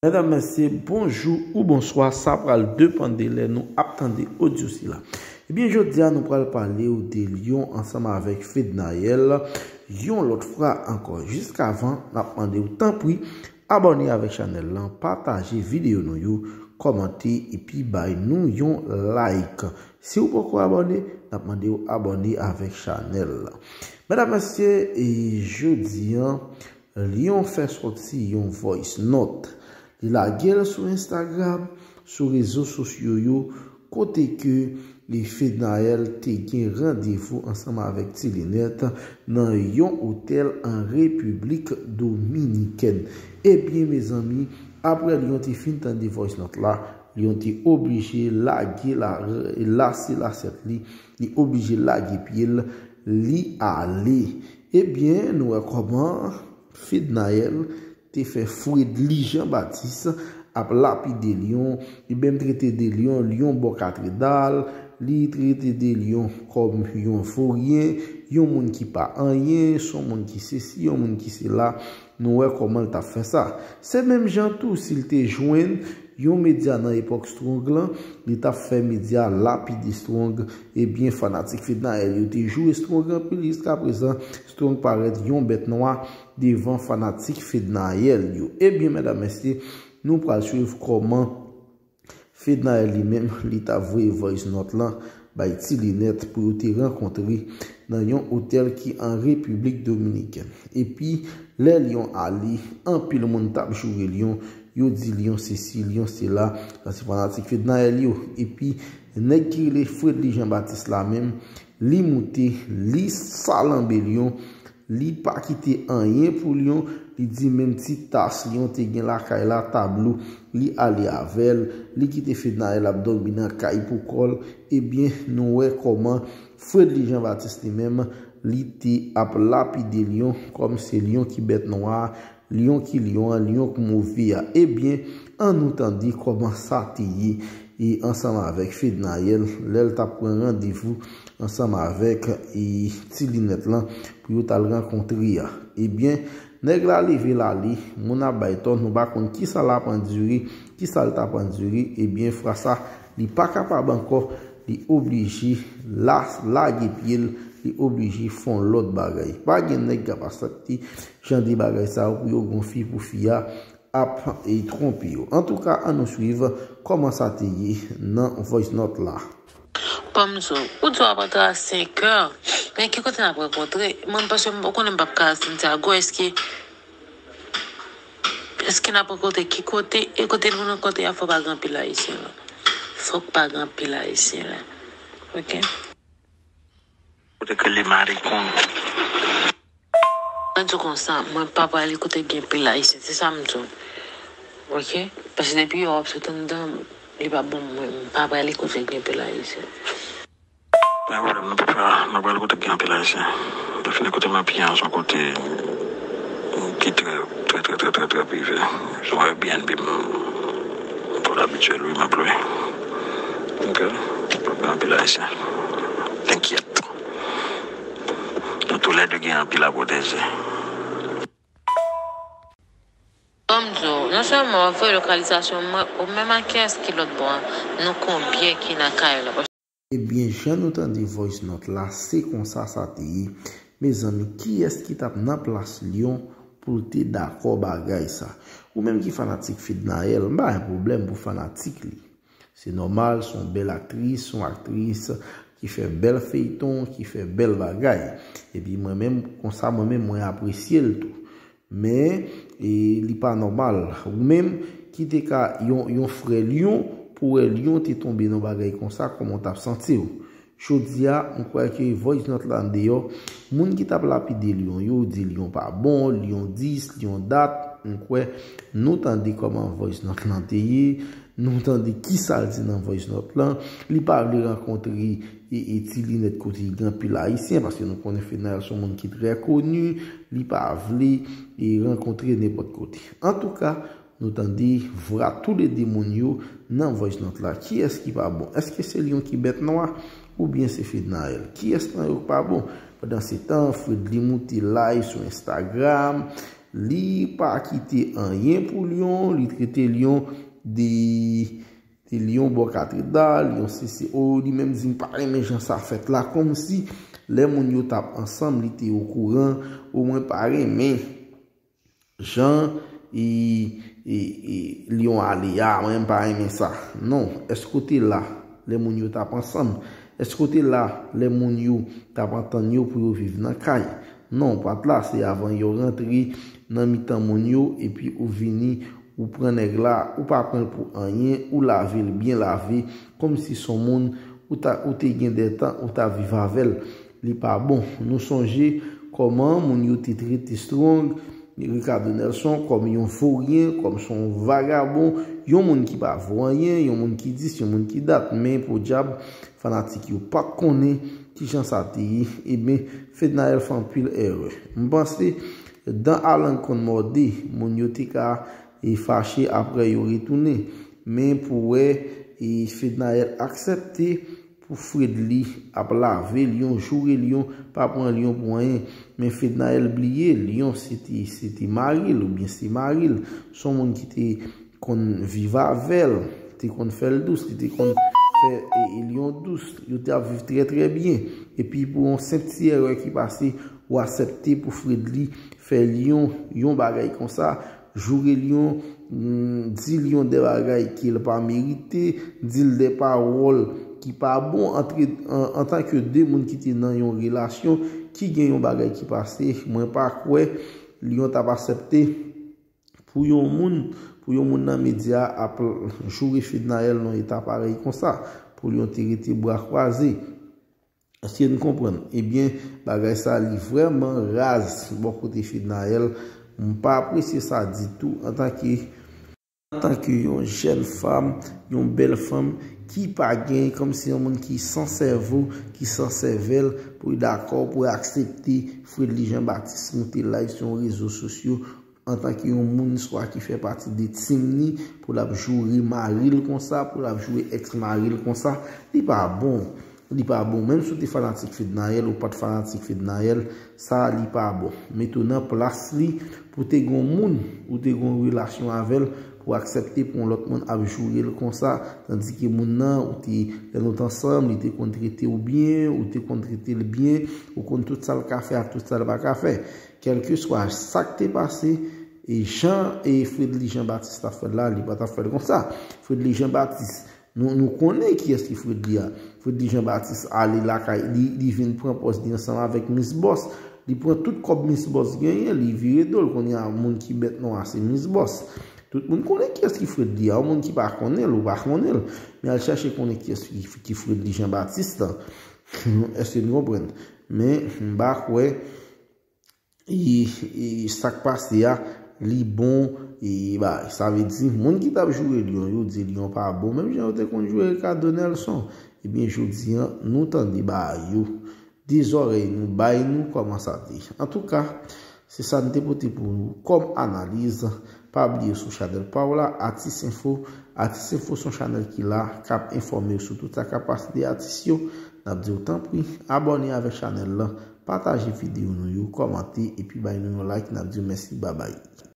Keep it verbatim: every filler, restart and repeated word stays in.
Medam, mesye, bonjou ou bonswa, sa pral depann de lè nou ap tande odyo sila. Ebyen, jodi a nou pral pale w de Lyon ansanm avèk Fednaelle, yon lòt fwa ankò. Jiskavan, n ap mande w, tanpri, abòne avèk chanèl lan, pataje videyo nou yo, kòmante epi bay nou yon like. Si w poko abòne, n ap mande w abòne avèk chanèl lan. Medam, mesye, e jodi a, Lyon fè sòti yon voice note. Li lage l sou Instagram, sou rezo sosyo yo, kote ke li, Fednaelle, te gen randevou ansanm avèk Ti Linèt nan yon otèl an Repiblik Dominikèn. Ebyen, mezanmi, apre Lyon te fin tande voice note la, Lyon te oblije lage la, lase lasèt li, li oblije lage pye l, li ale. Ebyen, nou wè kòman Fednaelle te fè Fredly Jean Baptiste ap lapide Lyon, li menm trete de Lyon, Lyon bò katredal, li trete de Lyon kòm yon voryen, yon moun ki pa anyen, se yon moun ki sesi, yon moun ki sela. Nou wè kòman l t ap fè sa. Se menm jan tou, si l te jwenn yon medya nan epòk Strong lan, li t ap fè medya lapide Strong. Ebyen, fanatik Fednaelle yo te joure Strong anpil, jiskaprezan, Strong parèt yon bèt nwa devan fanatik Fednaelle yo. Ebyen, medam, mesye, nou pral swiv kòman Fednaelle li menm, li t ap voye voice note lan bay Ti Linèt pou yo te rankontre nan yon otèl ki an Repiblik Dominikèn. Epi, lè Lyon ale, anpil moun t ap joure Lyon, yo di Lyon sesi, Lyon sela, sa se fanatik Fednaelle yo. Epi, nèg ki rele Fredly Jean Baptiste la menm, li moute, li salanbe Lyon, li pa kite anyen pou Lyon, li di menm ti tas Lyon te gen lakay la, tablo, li ale avè l, li kite Fednaelle ap dòmi nan kay pou kò l. Ebyen, nou wè kòman Fredly Jean Baptiste li menm, li te ap lapide Lyon, kòm se Lyon ki bèt nwa a, Lyon ki Lyon an, Lyon k move a. Ebyen, ann nou tande kòman sa te ye, e ansanm avèk Fednaelle, lè l t ap pran randevou ansanm avèk, e, Ti Linèt lan pou yo t al rankontre a. Ebyen, nèg la leve l ale, moun ap bay tò, nou pa konn kisa l ap andire, kisa l t ap andire. Ebyen, fwa sa, li pa kapab ankò, li oblije la, lage pye l, li oblije fè yon lòt bagay. Pa gen nèg k ap aksepte jan de bagay sa yo pou yo gon fi pou fi a ap, e, twonpe yo. Antouka, ann nou swiv kòman sa te ye nan voice note la. Pamzo, ou di w ap antre a senk è, men ki kote n ap rankontre? Mwen, paske m konnen m p ap ka Santiago, èske, èske n ap rankontre ki kote? E kote nou rankontre a, fò pa gen anpil Ayisyen la. Fòk pa gen anpil Ayisyen la. Oke? Kote ke le maricon. Mwen di w konsa, mwen pa prale kote gen pil Ayisyen, se sa m di w. Oke? Paske depi yo ap sot anndan, li pa bon, mwen, m pa prale kote gen pil Ayisyen. Pa gen pwoblèm, nou pa prale, nou prale kote gen anpil Ayisyen. Defini kote m ap ye an, se yon kote ki trè, trè, trè, trè, trè, trè prive. Se yon Airbnb m, m twò abitye lwe, m ap lwe. Oke? Pa gen anpil Ayisyen. Enkyèt. Nou toulède gen anpil a pwoteje. Ban m di w, non sèlman w ap voye lokalizasyon mwen, ou menm ak kiyès ki lòt bò a, nou konbyen ki nan kay la? Ebyen, jan nou tande voice note la, se konsa sa te ye. Mezanmi, kiyès ki t ap nan plas Lyon pou l te dakò bagay sa? Ou menm ki fanatik Fednaelle, m pa gen pwoblèm pou fanatik li. Se nòmal, se yon bèl aktris, se yon aktris ki fè bèl feyton, ki fè bèl bagay. Epi mwen menm, konsa mwen menm, mwen apresye l tou. Men, e, li pa nòmal. Ou menm ki te ka yon, yon frè Lyon, pou wè Lyon te tonbe nan bagay konsa, kòman w t ap santi w? Jodi a, m kwè ke voice note la andeyò, moun ki t ap lapide Lyon yo, di Lyon pa bon, Lyon dis, Lyon dat, m kwè nou tande kòman voice note lan te ye, nou tande kisa l di nan voice note lan, li pa vle rankontre e, e Ti Linèt kote gen anpil Ayisyen, paske nou konnen Fednaelle se yon moun ki trè koni, li pa vle e rankontre nenpòt kote. Antouka, nou tande vwa toulede moun yo nan voice note la. Kiyès ki pa bon? Èske se Lyon ki bèt nwa oubyen se Fednaelle? Kiyès nan yo k pa bon? Pandansetan, Fredly moute live sou Instagram, Li pa kite anyen pou Lyon, li trete Lyon de, de Lyon bò katedral, Lyon sesi. O, li menm di m pa renmen jan sa fèt la, kòmsi lè moun yo t ap ansanm, li te okouran. O, mwen pa renmen jan e, e, e Lyon ale a, mwen m pa renmen sa. Non, èske w te la lè moun yo t ap ansanm? Èske w te la lè moun yo t ap antann yo pou yo viv nan kay? Non, w pa t la, se avan yo rantre nan mitan moun yo, epi ou vini, ou pran nèg la, ou pa pran l pou anyen, ou lave l byen lave, kòmsi s on moun ou ta, ou te gen de tan, ou ta viv avè l. Li pa bon. Nou sonje kòman moun yo te trete Strong, Ricardo Nelson, kòm yon voryen, kòm s on vagabon, yon moun ki pa vo anyen, yon moun ki dis, yon moun ki dat. Men podyab, fanatik yo pa t konnen kijan sa te ye. Ebyen, Fednaelle fè anpil erè. M panse, dan alang konn mòde, moun yo te ka e fache apre yo retounen. Men pou wè, e Fednaelle aksepte pou Fredly ap lave Lyon, joure Lyon, pa pran Lyon pou anyen. Men Fednaelle bliye, Lyon se te, se te mari l oubyen se mari l. S on moun ki te konn viv avè l, te konn fè l dous, li te konn fè e, e Lyon dous. Yo te ap viv trè, trè byen. Epi pou yon senp ti erè ki pase, ou aksepte pou Fredly fè Lyon yon bagay konsa, joure Lyon, mm, di Lyon de bagay ke l pa merite, di l de pawòl ki pa bon antre, an, antanke de moun ki te nan yon relasyon, ki gen yon bagay ki pase, mwen pa kwè Lyon t ap aksepte pou yon moun, pou yon moun nan medya ap joure Fednaelle nan yon eta parèy konsa, pou Lyon te rete bra kwaze. Èske n konprann? Ebyen, bagay sa li vrèman raz bò kote Fednaelle. M pa apresye sa ditou antanke, antanke yon jèn fanm, yon bèl fanm ki pa gen, kòmsi yon moun ki san sèvo, ki san sèvèl, pou l dakò, pou l aksepte Fredly Jean Baptiste moute live sou yon rezo sosyo antanke yon moun swa ki fè pati de team ni, pou l ap joure mari l konsa, pou l ap joure ex mari l konsa, li pa bon. Li pa bon. Menm si w te fanatik Fednaelle ou pa t fanatik Fednaelle, sa li pa bon. Mete w nan plas li, pou te gen yon moun, ou te gen yon relasyon avè l, pou aksepte pou yon lòt moun ap joure l konsa, tandike moun nan, ou te, lè nou t ansanm, li te konn trete w byen, ou te konn trete l byen, ou konn tout sa l ka fè ak tout sa l pa ka fè. Kèlkeswa sa k te pase, e jan e Fredly Jean Baptiste t ap fè l la, li pa t ap fè l konsa. Fredly Jean Baptiste, nou, nou konnen kiyès ki Fredly a. Fredly Jean Baptiste ale lakay, li, li vin pran pòz li ansanm avèk Miss Boss. Li pran tout kòb Miss Boss genyen, li vire do l. Kounye a, moun ki bèt non a se Miss Boss. Tout moun konnen kiyès ki Fredly a. Yon moun ki pa konnen l, ou pa konnen l. Men al chèche konnen kiyès ki, ki Fredly Jean Baptiste. Èske nou konprann? Men, m pa kwè e, e sa k pase a, li bon, e ba, sa vle di, moun ki t ap joure Lyon, yo di Lyon pa bon, menm jan yo te konn joure Ricardo Nelson. Ebyen, jodi a, nou tande ba yo. De zòrèy nou bay nou kòman sa te ye. Antouka, se sa n te pote pou nou kòm analiz. Pa bliye sou chanèl pa w la, Atis Info. Atis Info se yon chanèl ki la, k ap enfòme w sou tout sa k ap pase de atis yo. N ap di w tanpri, abòne avèk chanèl la, pataje videyo nou yo, kòmante, epi bay nou yon like. N ap di w mèsi, babay.